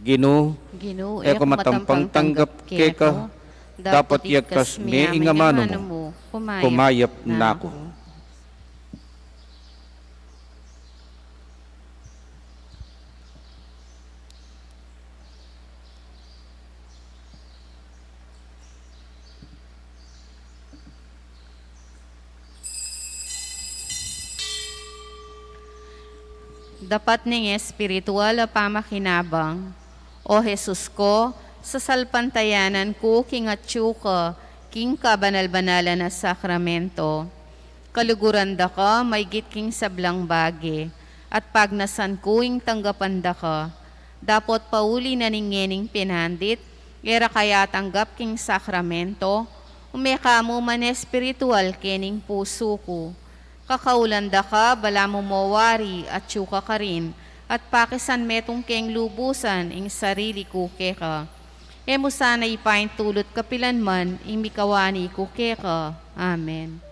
Ginu, Ginu, e ku matampang tanggap keka, dapot yagkas me ing amanu mu, kumayap naku. Dapat ning espiritual a pamakinabang. O Jesus ko, sasalpantayanan ku king atyu ka king kabanal-banalan a sakramento. Kaluguran da ka maygit king sablang bage, at pagnasan ku ing tanggapan da ka. Dapot pauli na ning ngening pinandit, e ra ka atanggap king sakramento, ume ka mu man espiritual kening pusu ku. Kakaulan da ka, balamu mo wari, atyu ka karin, at pakisan metung keng lubusan ing sarili ku keka. E mu sana ipaintulut kapilan man ing mikawani ku keka. Amen.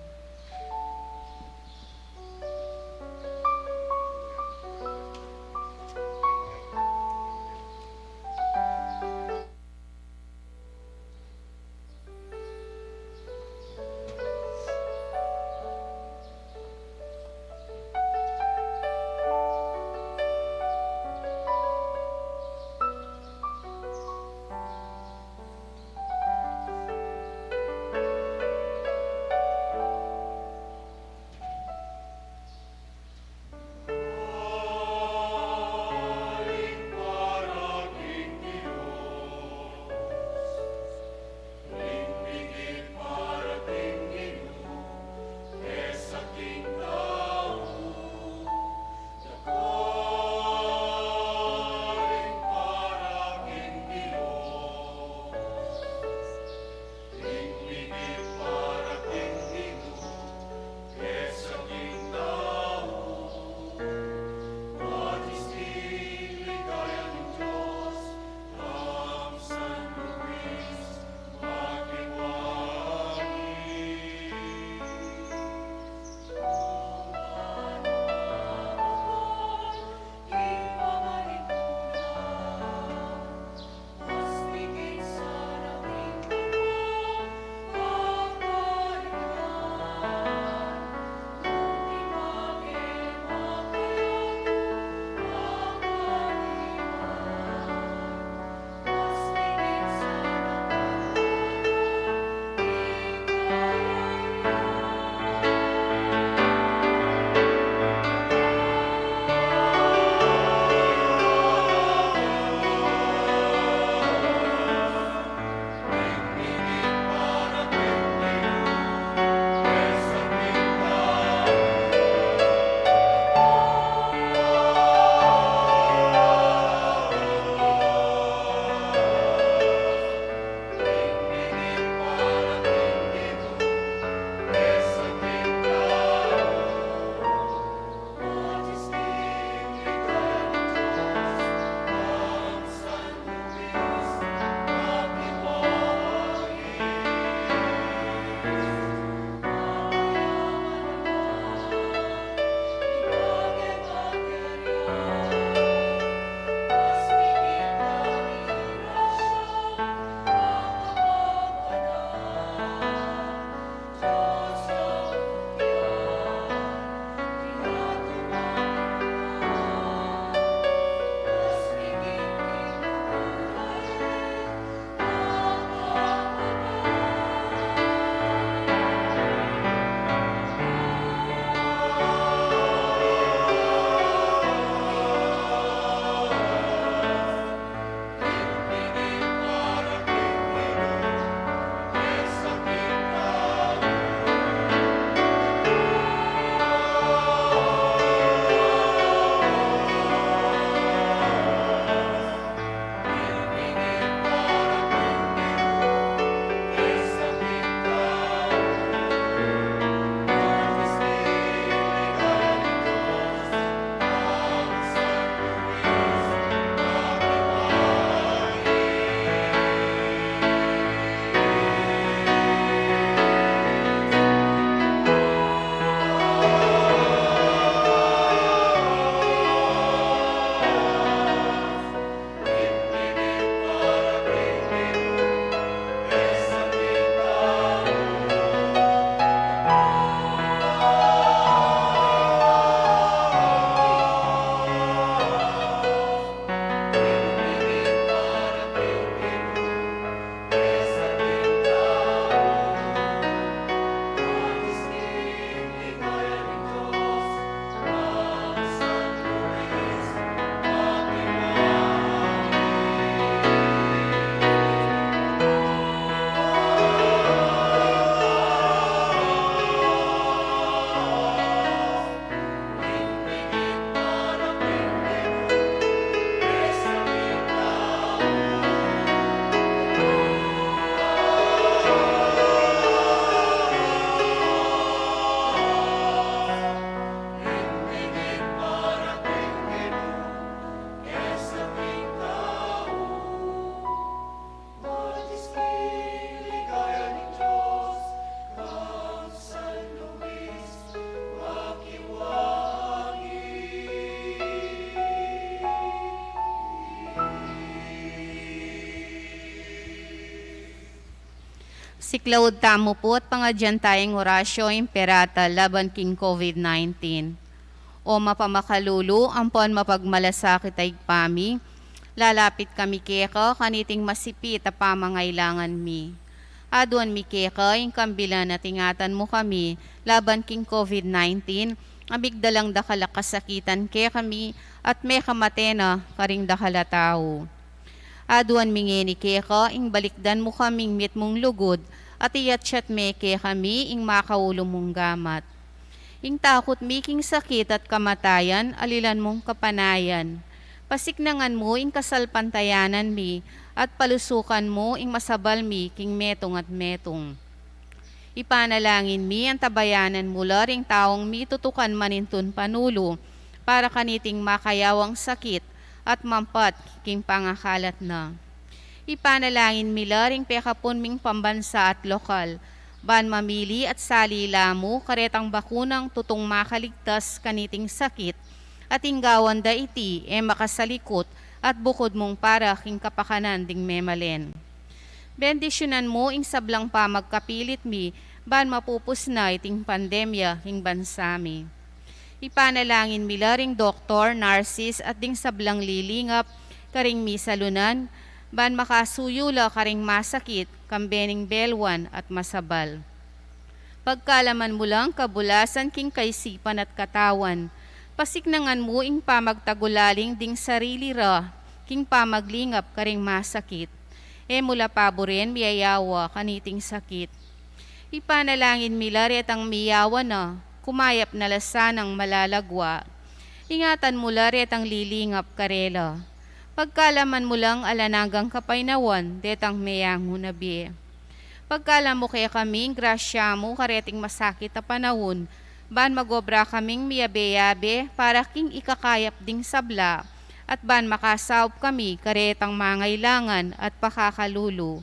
Siklaud tamu pu at pangadyan taya ing Oratio Imperata laban king COVID nineteen. O mapamakalulu ampon mapagmalasakit a Ibpa mi, lalapit kami keka kaniting masipit a pamangailangan mi. Aduan mi keka ing kambilan at ingatan mu kami laban king COVID nineteen, a migdalang dakal a kasakitan kekami at mekamate na karing dakal a tau. Aduan mi ngeni keka ing balikdan mu kaming mitmung lugud at iyatyat me kekami ing makaulu mung gamat. Ing takut mi king sakit at kamatayan, alilan mung kapanayan. Pasiknangan mu ing kasalpantayanan mi at palusukan mu ing masabal mi king metung at metung. Ipanalangin mi antabayanan mu la ring taung mitutukan manintun panulu para kaniting makayawang sakit at mampat king pangakalat na. Ipanalangin mi la ring pekapun ming pambansa at lokal, ban mamili at sali la mu karetang bakunang tutung makaligtas kaniting sakit, at ing gawan da iti e makasalikut at bukud mung para king kapakanan ding memalen. Bendisyunan mu ing sablang pamagkapilit mi ban mapupus na iting pandemya king bansa mi. Ipanalangin mi la ring doktor, narsis at ding sablang lilingap karing misalunan, ban makasuyu la karing masakit, kambe ning belwan at masabal. Pagkalaman mu lang kabulasan king kaisipan at katawan, pasiknangan mu ing pamagtagulaling ding sarili ra king pamaglingap karing masakit. E mu la paburen miyayawa kaniting sakit. Ipanalangin mi la retang miyawa na, kumayap na la sanang malalagwa. Ingatan mu la retang lilingap karela. Pagkalaman mu lang alang anggang kapaynawan detang meyangu na bie. Pagkalam mu kekami ing grasya mu kareting masakit a panaun, ban magobra kaming miyabe-yabe para king ikakayap ding sabla, at ban makasaup kami karetang mangailangan at pakakalulu.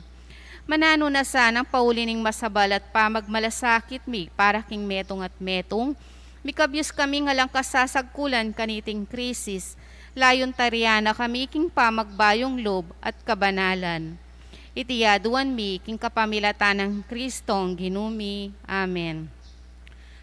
Mananu na sanang pauli ning masabal at pamagmalasakit mi para king metung at metung, mikabyus kaming alang kasasagkulan kaniting krisis, layun tarian na kami king pamagbayung lub at kabanalan. Iti aduan mi king kapamilatan nang Kristong Ginu mi. Amen.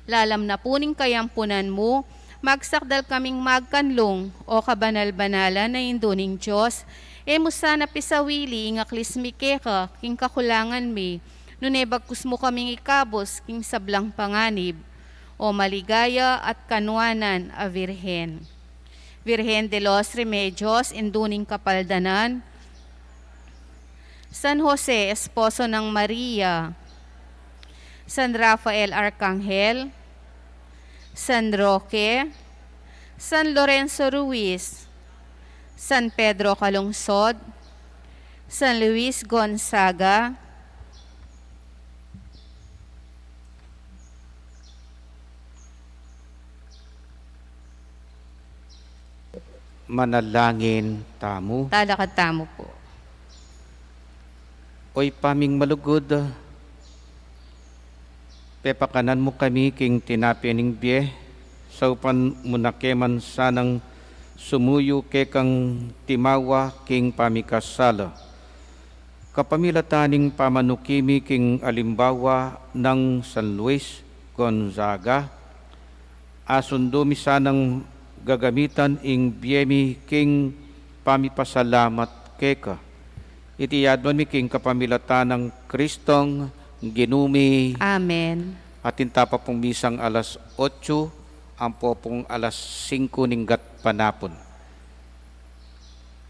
Lalam na pu ning kayampunan mu, magsakdal kaming magkanlung, o kabanal-banalan a Indu ning Dios, e mu sana pisawili ing aklis mi keka king kakulangan mi, nune bagkus mu kaming ikabus king sablang panganib, o maligaya at kanuanan a Virgen. Virgen de los Remedios, Indu ning Kapaldanan, San Jose, esposo nang Maria, San Rafael Arkanghel, San Roque, San Lorenzo Ruiz, San Pedro Calungsod, San Luis Gonzaga, Manalangin tamu. Talakad tamu pu. O Ibpa ming malugud, pepakanan mu kami king tinape ning bie, saupan mu na ke man sanang sumuyu kekang timawa king pamikasala. Kapamilatan ning pamanuki mi king alimbawa nang San Luis Gonzaga, asundu mi sanang gagamitan ing bie mi king pamipasalamat keka. Iti aduan mi king kapamilatan nang Kristong Ginu mi. Amen. Atin tapa pung misang alas otso, ampo pung alas singko ning gatpanapun.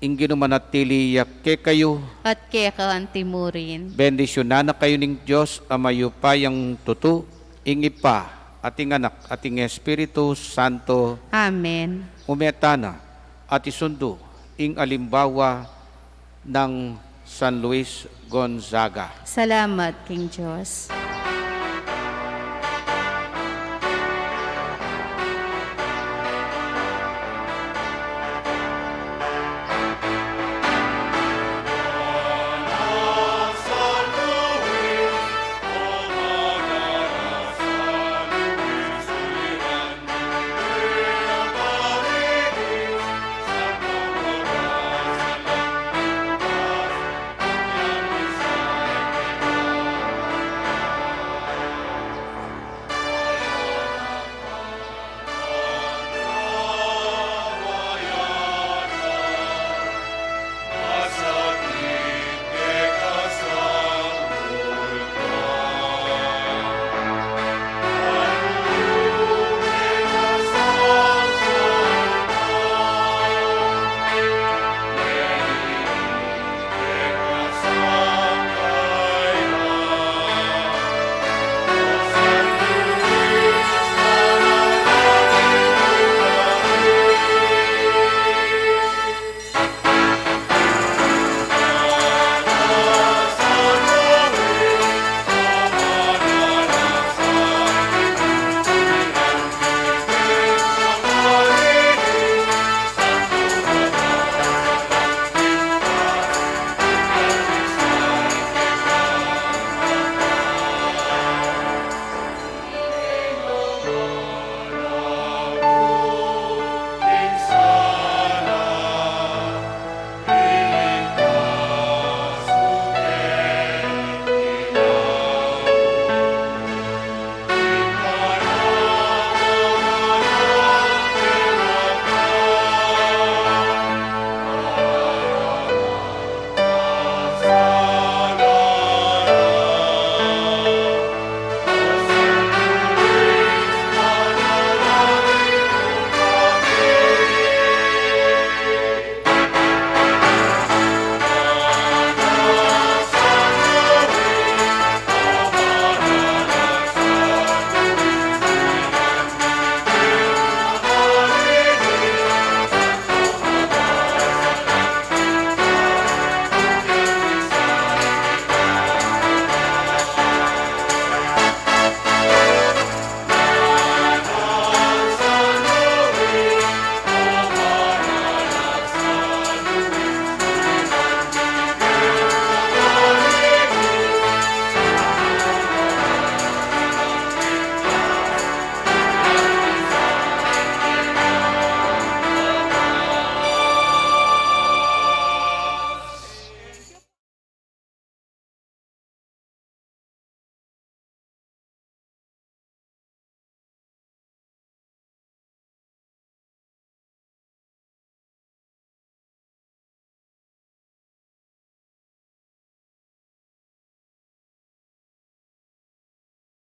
Ing Ginu manatili ya kekayu. At keka anti mu rin. Bendisyunan na kayu ning Dios a mayupayang tutu, ing Ibpa, at ing Anak, at ing Espiritu Santo. Amen. Ume tana, at isundu ing alimbawa nang San Luis Gonzaga. Salamat king Dios.